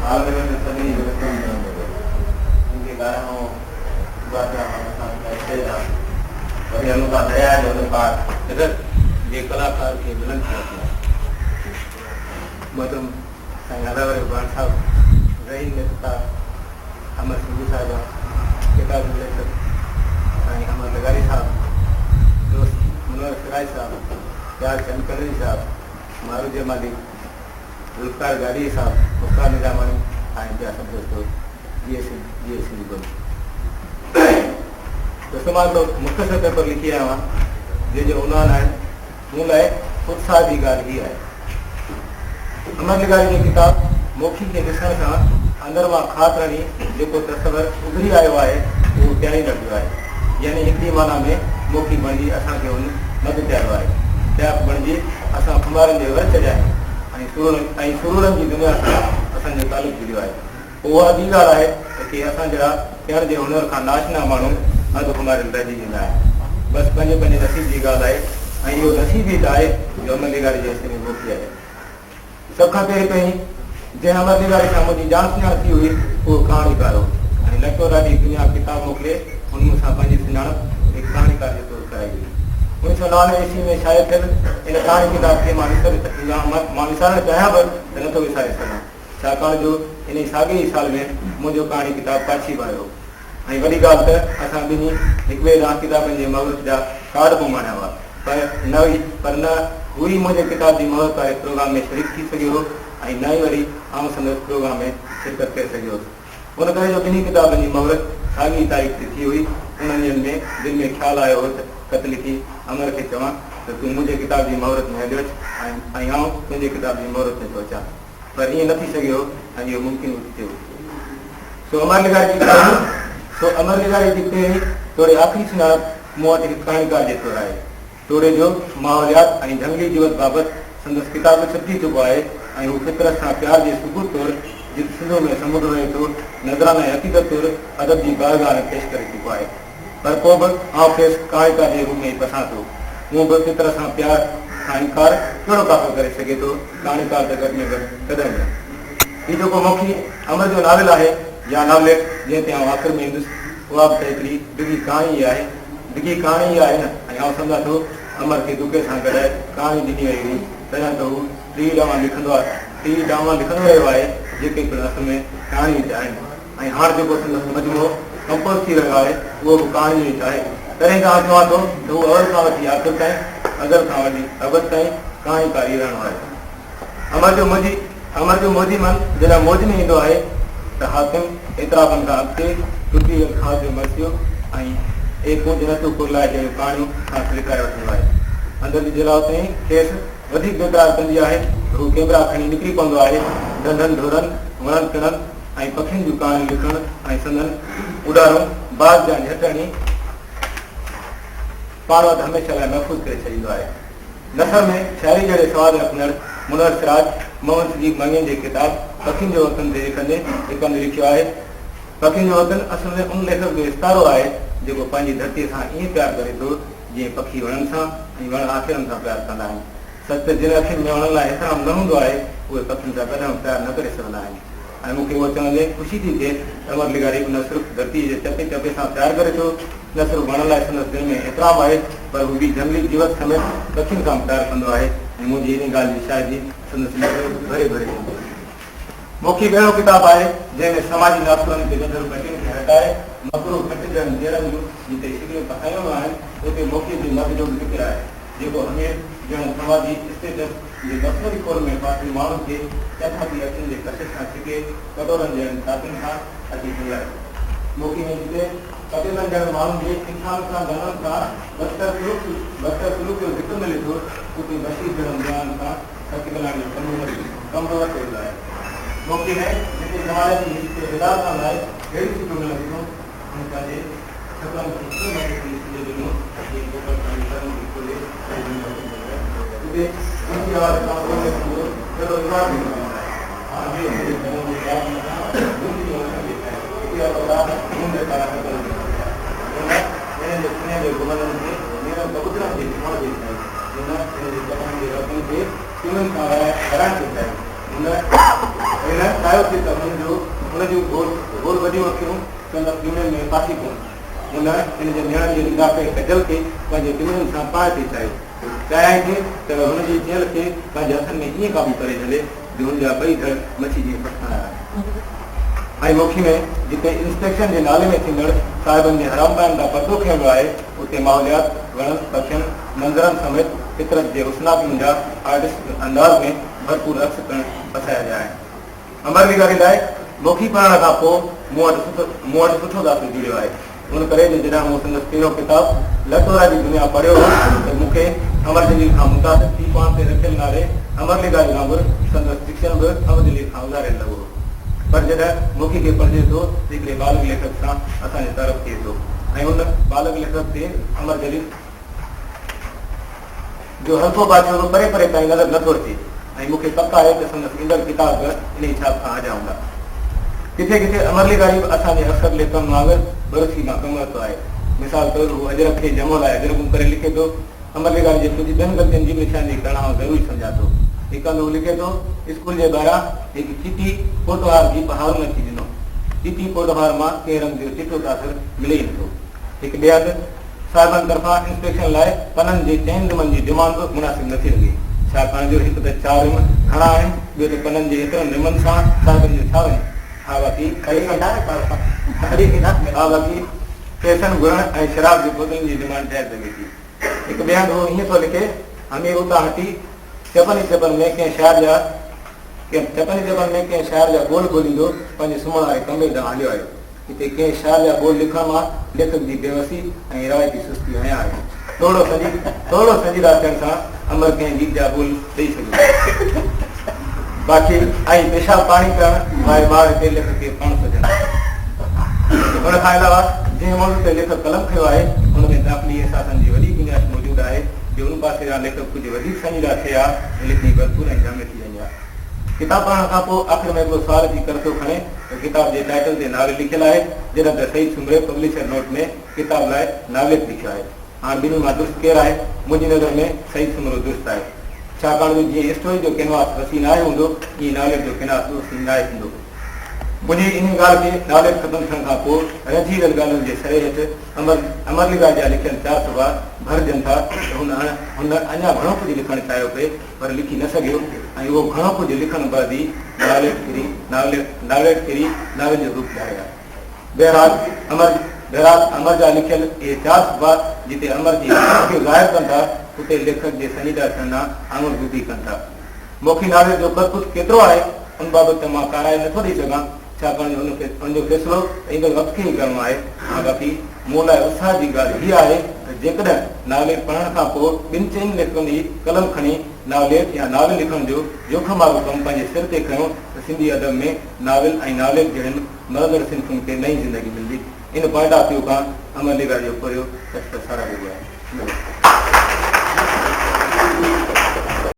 عالم ۾ سڀني جو وڪرم ڪرڻ لڳو. جن کي ڳالهائڻو هو، اها پيا مان اسان کي اچي ٿا. وري هلون ٿا درياء جي ان پار. رت جي ڪلاڪار کي ملن ٿيا پيا. محترم سائين الله وري ابراڻ صاحب، ذهين ليکڪا امر سنڌي صاحبه، ڪتاب جو ليکڪ سائين امر لغاري صاحب، دوست منور سراج صاحب، پيار چند ڪنري صاحب، مارو جمالي، ذوالفقار گاڏهي صاحب، مختار نظاماڻي ۽ ٻيا سڀ دوستو جيئي سنڌ جيئي سنڌي ٻولي. دوستو مان هڪڙو مختصر پيپر لکي آيو آهيان جنهن جو عنوان آهي مون لاء اتساهه جي ڳالهه هي آهي. امر لغاري جو ڪتاب موکي کي ڏسڻ سان اندر مان کاڌ هڻي جيڪو تصور اڀري آيو آهي اهو پياريندڙ جو آهي. يعني هڪڙي معنيٰ ۾ موکي بڻجي اسان کي هن مڌ پياريو آهي. پياڪ بڻجي اسان خمارن جي ور چڙهيا آهيون ۽ سرورن ۽ سرورن جي دنيا سان اسان جو تعلق جڙيو آهي. پوء اها ٻي ڳالهه آهي ته ڪي اسان جهڙا پيئڻ جي هنر کان ناآشنا ماڻهو اڌ خماريل رهجي ويندا آهن. بس پنهنجي پنهنجي نصيب جي ڳالهه آهي ۽ اهو نصيب ئي ته آهي جو امر لغاري جي حصي ۾ موکي آهي. سڀ کان پهرين پهرين جنهن امر لغاري سان منهنجي ڄاڻ سڃاڻ ٿي هئي اهو ڪهاڻيڪار هو ۽ لٽو ڏاڍي دنيا ڪتاب موڪلي هن مون سان پنهنجي سڃاڻپ هڪ ڪهاڻيڪار جي طور ڪرائي هئي. 1999 عيسوي ۾ شايع ٿيل ان ڪهاڻي ڪتاب کي مان وسارڻ چاهيان به ته نٿو وساري سگهان. ڇاڪاڻ جو انهي ساڳئي ئي سال ۾ منهنجو ڪهاڻي ڪتاب پاڇي به آيو هو ۽ وڏي ڳالهه ته اسان ٻنهي هڪٻئي ڏانهن ڪتابن جي مهورت جا ڪارڊ به اماڻيا هئا پر نه ئي پر نه هو ئي منهنجي ڪتاب جي مهورت واري پروگرام ۾ شريڪ ٿي سگهيو هو ۽ نه ئي وري آئون سندس پروگرام ۾ شرڪت ڪري سگهيو هوس. ان ڪري جو ٻنهي ڪتابن جي مهورت ساڳي ئي تاريخ تي ٿي هئي. انهن ڏينهن ۾ دل ۾ خيال آيو هو ته خط لکي امر کي چوان ته تون منهنجي ڪتاب جي مهورت ۾ هليو اچ ۽ آئون تنهنجي ڪتاب جي مهورت ۾ ٿو اچان. پر ائين نه ٿي سگهيو ۽ اهو ممڪن به ٿيو. سو امر لغاري جي پهرين سو امر لغاري جي پهرين توڙي آخري سڃاڻپ مون وٽ هڪ ڪهاڻيڪار جي طور آهي. توڙي جو ماحوليات ۽ جهنگلي جيوت بابت سندس ڪتاب به ڇپجي چڪو آهي ۽ هو فطرت سان پيار جي ثبوت طور جت سنڌوء ۾ سمنڊ رهي ٿو نذرانه عقيدت طور ادب جي بارگاهه ۾ پيش ڪري چڪو آهي. پر پوء به آئون کيس ڪهاڻيڪار جي روپ ۾ ئي پسان ٿو. هونء به فطرت سان پيار کان انڪار ڪهڙو ڪافر ڪري سگهي ٿو؟ ڪهاڻيڪار ته گهٽ ۾ گهٽ ڪڏهن نه. هي جيڪو موکي امر جو ناول آهي يا ناوليٽ جنهن تي آئون آخر ۾ ايندس، اها به ته هڪڙي ڊگهي ڪهاڻي ئي آهي. ڊگهي ڪهاڻي ئي آهي نه ۽ آئون سمجهان ٿو امر کي دوکي سان گڏائي ڪهاڻي ڏني وئي هئي، تڏهن ته هو 30 ڊراما لکندو 30 ڊراما لکندو رهيو آهي، جيڪي پڻ اصل ۾ ڪهاڻيون ئي ته آهن. ۽ هاڻ جيڪو سندس مجموعو ڪمپوز ٿي رهيو آهي، اهو به ڪهاڻين جو ئي ته آهي. تڏهن ته آئون چوان ٿو ته هو اول کان وٺي آخر تائين، ازل کان وٺي ابد تائين ڪهاڻيڪار ئي رهڻو آهي. امر جو موجي امر جو موجي من جڏهن موج ۾ ايندو آهي ته حاڪم اعترافن کان اڳتي ٽٽي ويل خاص جو مرثيو ۽ اي ڪونج نه تون ڪرلاء جهڙيون ڪهاڻيون کانئس لکرائي وٺندو آهي. اندر جي جلاوطني کيس وڌيڪ بيقرار ڪندي آهي ته هو ڪئميرا کڻي نڪري پوندو آهي، ڍنڍن ڍورن، وڻن ٽڻن ۽ پکين جون ڪهاڻيون لکڻ ۽ سندن اڏارون باز جيان جهٽ هڻي پاڻ وٽ هميشه لاء محفوظ ڪري ڇڏيندو آهي. نثر ۾ شاعري جهڙي سواد رکندڙ منور سراج محمد صديق مڱين جي ڪتاب پکين جو وطن تي لکندي هڪ هنڌ لکيو آهي، پکين جو وطن اصل ۾ ان ليکڪ جو استعارو آهي جيڪو پنهنجي ڌرتيء سان ائين پيار ڪري ٿو جيئن پکي وڻن سان ۽ وڻ آکيرن سان پيار ڪندا آهن. سچ ته جن اکين ۾ وڻن لاء احترام نه هوندو آهي، اهي پکين سان ڪڏهن به پيار نه ڪري سگهندا آهن ۽ مون کي اهو چوندي خوشي ٿي ٿئي ته امر لغاري به نه صرف ڌرتيء جي چپي چپي سان پيار ڪري ٿو، نه صرف وڻن لاء سندس دل ۾ احترام آهي، پر هو ٻي جهنگلي جيوت سميت پکين سان به پيار ڪندو آهي ۽ منهنجي انهي ڳالهه جي شاهدي سندس لکيل ڀري ڀري ڏيندو. موکي به اهڙو ڪتاب آهي، جنهن ۾ سماجي ناسورن تي ٻڌل پٽين کي هٽائي، مڪروه کٽ جهڙن جيرن جون جتي شڪليون پسايون ويون آهن، اتي موکيء جي مڌ جو به ذڪر آهي، جيڪو همير جهڙن سماجي اسٽيٽس جي مصنوعي خول ۾ ڦاٿل ماڻهن کي چٿاتي اکين جي ڪشش سان ڇڪي، ڪٽورن جهڙين ڇاتين سان اچي ٽنگائي ٿو. موکي ۾ جتي پٽيلن جهڙن ماڻهن جي انسانن سان جانورن سان بدتر سلوڪ بدتر سلوڪ جو ذڪر ملي ٿو، اتي بشير جهڙن ديوانن سان سچ ڳالهائڻ جو ڪم به ورتو ويندو آهي. موکي ۾ جتي جمالياتي حس کي غذا ڪرڻ لاء اهڙيون سٽون ملن ٿيون، هن پنهنجي ڇپرن کي ڪيئن مٿي کڻي سجو ڏنو، جيئن گوڪل پنهنجي پرن کي کولي سڄي دنيا حڪم ڪندو آهي. اتي منهنجي حوالي سان اهو لکندو اهڙو اظهار به ملندو آهي. هاڻ به هن جي گهرن جي باغ مٿان منهنجي جو وطن به آهي. اها ڪتاب منهنجي پاران ڪتب ڏنو ويو آهي. هن هن جي سنهي جي گنبدن کي نيرن ڪبوترن جي گهمڻ پئي چاهيو. هن هن جي چمن جي رتن کي چمين سان ورائڻ پئي چاهيو. هن. هن چاهيو ٿي ته هن جو هن جون گول گول وڏيون اکيون سندس ڏوڻين ۾ ڦاسي پون. هن هن جي نيڻن جي اضافي ڪجل کي پنهنجي ٽنگڙين سان پاڻ ٿي چاهيو. چاهيائين ٿي ته هن جي چيلهه کي پنهنجي هٿن ۾ ائين قابو ڪري جهلي جو هن جا ٻئي ڌڙ مڇي جيئن ڦٽڪڻ لڳا. ۽ موکي ۾ جتي انسپيڪشن جي نالي ۾ ٿيندڙ صاحبن جي حرامپائين تان پردو کنيو ويو آهي، اتي ماحوليات، وڻن، پکين، منظرن سميت فطرت جي حسناڪين جا آرٽسٽ انداز ۾ ڀرپور عڪس پڻ پسايا ويا آهن. امر نگاري لاء موکي پڙهڻ کان پوء مون وٽ مون وٽ سٺو تاثر جڙيو آهي. ان ڪري جو جڏهن مون سندس پهريون ڪتاب لٽورا جي دنيا پڙهيو هو ته مون کي امر جليل کان متاثر ٿي پاڻ تي رکيل نالي امر نگاري وانگر سندس ڊڪشن به امر جليل کان اڌاريل لڳو هو. پر جڏهن موکي کي پڙهجي ٿو ته هڪڙي بالغ ليکڪ سان اسان جو تعارف ٿئي ٿو ۽ ان بالغ ليکڪ تي امر جليل جو هلڪو پاڇولو پري پري تائين نظر نه ٿو اچي ۽ مون کي پڪ آهي ته سندس ايندڙ ڪتاب به انهيء ڇاپ کان آجا هوندا. ڪٿي ڪٿي امر لغاري به اسان جي اڪثر ليکڪن وانگر ٻرسي مان ڪم ورتو آهي. مثال طور هو اجرڪ کي جمع لاء اجرڪون ڪري لکي ٿو. امر لغاري جي ڪجهه ٻين غلطين جي به نشاندهي ڪرڻ آئون ضروري سمجهان ٿو. هڪ هنڌ هو لکي ٿو، اسڪول جي ٻاهران هڪ چٽي پوٽوهار جيپ هارن اچي ڏنو. چٽي پوٽوهار مان ڪنهن رنگ جو چٽو تاثر ملي ئي نٿو. هڪ ٻئي هنڌ صاحبن طرفان انسپيڪشن لاء پنن جي چئن رمن جي ڊمانڊ به مناسب نٿي لڳي، ڇاڪاڻ جو هڪ ته چار رم گهڻا آهن، ٻيو ته پنن جي ايترن رمن سان صاحبن جو ڇا وڃي؟ ها باقي ها باقي پئسن گهرڻ ۽ شراب جي بوتلن جي ڊمانڊ جائز لڳي ٿي. هڪ ٻئي هنڌ هو ائين ٿو لکي، همير اتان هٽي چپن ئي چپن ۾ ڪنهن شاعر جا ڪنهن چپن ئي چپن ۾ ڪنهن شاعر جا ٻول ٻوليندو پنهنجي سمهڻ واري ڪمري ڏانهن هليو آيو. هتي ڪنهن شاعر جا ٻول لکڻ مان ليکڪ جي بيوسي ۽ روايتي سستي عيان آهي. ٿورڙو ٿورڙو سنجيده ٿيڻ سان امر ڪنهن گيت جا ٻول ڏئي سگهي ٿو. باقي ۽ پيشاب پاڻي ڪرڻ واري ماڳ تي ليکڪ کي پاڻ سوچڻ آهي. ان کان علاوه جنهن موضوع تي ليکڪ قلم کنيو آهي، ان ۾ داخلي احساسن جي وڏي گنجائش موجود آهي، جي ان پاسي ڏانهن ليکڪ ڪجهه وڌيڪ سنجيده ٿئي ها ته لکڻي ڀرپور ۽ جامع ٿي وڃي ها. ڪتاب پڙهڻ کان پوء آخر ۾ هڪڙو سوال اچي ڪر ٿو کڻي ته ڪتاب جي ٽائيٽل تي ناول لکيل آهي، جڏهن ته سعيد سومري پبلشر نوٽ ۾ ڪتاب لاء ناوليٽ لکيو آهي. هاڻ ٻنهي مان درست ڪير آهي؟ منهنجي نظر ۾ سعيد سومرو درست آهي. ڇاڪاڻ جو جيئن اسٽوري جو ڪينواس وسيع ناهي هوندو، ائين ناوليٽ جو ڪينواس به وسيع ناهي ٿيندو. منهنجي انهي ڳالهه کي ناوليٽ ختم ٿيڻ کان پوء رهجي ويل ڳالهين جي سري هيٺ امر امرليگا جا لکيل چار صفحا ڀر ڏين ٿا ته هن هن اڃا گهڻو ڪجهه لکڻ چاهيو پئي پر لکي نه سگهيو ۽ اهو گهڻو ڪجهه لکڻ بعد ئي ناوليٽ ڦري ناوليٽ ڦري ناول جو روپ ڌاريا. بهرحال امر بهرحال امر جا لکيل اهي چار صفحا جتي امر جي حسرت کي ظاهر ڪن ٿا اتي ليکڪ جي سنجيده ٿيڻ ڏانهن آڱر ڳوڌي ڪن ٿا. موکي ناوليٽ جو قد بت ڪيترو آهي ان بابت ته مان ڪا راء نٿو ڏئي سگهان ڇاڪاڻ جو ان جو فيصلو ته ايندڙ وقت کي ئي ڪرڻو آهي. ها باقي مون لاء اتساهه جي ڳالهه هيء آهي ته جيڪڏهن ناوليٽ پڙهڻ کان پوء ٻن چئن ليکڪن ئي قلم کڻي ناوليٽ يا ناول لکڻ جو جوکم وارو ڪم پنهنجي سر تي کنيو ته سنڌي ادب ۾ ناول ۽ ناوليٽ جهڙين مرندڙ صنفن کي نئين زندگي ملندي. ان پوائنٽ آف ويو کان امر لغاري جو پورهيو سچ ته ساراهه جوڳو آهي.